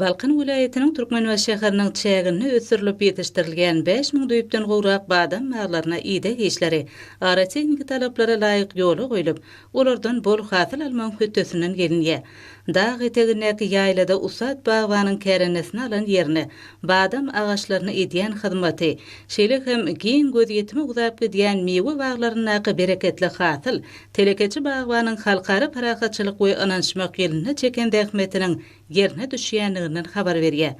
Balkan welaýatynyň Türkmenbaşy şäheriniň çäginde ösdürilip ýetişdirilýän 5000 düýpden gowrak badam baglaryna ideg işleri agrotehniki talaplara laýyk ýola goýlup, olardan bol hasyl almagyň hötdesinden gelinýär. Dag etegindäki ýaýlada ussat bagbanyň kärendesine alan ýerine badam agaçlaryna edýän hyzmaty, şeýle hem giň gözýetime uzap gidýän miwe baglaryndaky bereketli hasyl telekeçi bagbanyň Halkara parahatçylyk we ynanyşmak ýylynda çeken zähmetiniň ýerine düşýändiginden habar berýär.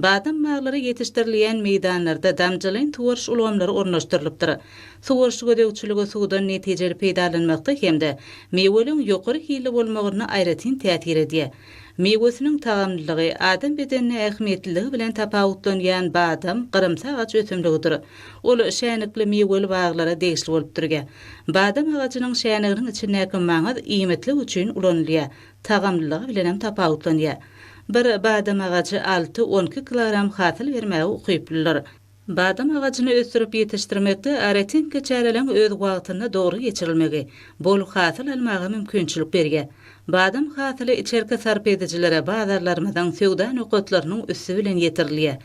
Badam baglary ýetişdirilýän meýdanlarda damjalaýyn suwaryş ulgamlary ornaşdyrylypdyr. Suwaryş gözegçiligi suwdan netijeli peýdalanmakda hem-de miweliň ýokary hilli bolmagynda aýratyn täsir edýär. Miwesiniň tagamlylygy, adam bedenine ähmiýetliligi bilen tapawutlanýan badam gyrymsy agaç ösümligidir. Ol şänikli miweli baglara degişli bolup durýar. Badam agajynyň şäniginiň içindäki maňyz iýmitlik üçin ulanylýar. Tagamlylygy bilenem tapawutlanýar. Bir badam agajy alty, 12 kilogram hasyl bermäge ukyplydyr. Badam agajyny ösdürip ýetişdirmekde agrotehniki çäreleriň öz wagtynda dogry geçirilmegi bol hasyl almaga mümkinçilik berýär. Badam hasyly içerki sarp edijilere bazarlarymyzyň söwda nokatlarynyň üsti bilen ýetirilýär.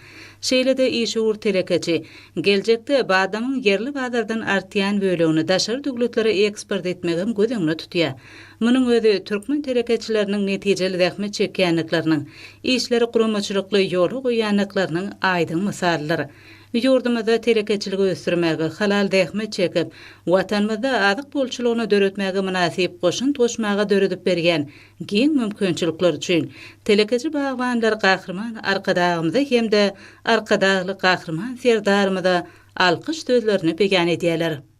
Şeýle-de işewür telekeçi geljekde badamyň ýerli bazardan artýan bölegini daşary döwletlere eksport etmegem göz öňünde tutýar. Munuň özi türkmen telekeçileriniň netijeli zähmet çekýändikleriniň, işleri guramaçylykly ýola goýýandyklarynyň aýdyň mysalydyr. Ýurdumyzda telekeçiligi ösdürmäge, halal zähmet çekip, Watanymyzda azyk bolçulygyny döretmäge mynasyp goşant goşmaga döredip berýän giň mümkinçilikler üçin telekeçi bagbanlar Gahryman Arkadagymyza hem-de Arkadagly Gahryman Serdarymyza alkyş sözlerini beýan edýärler.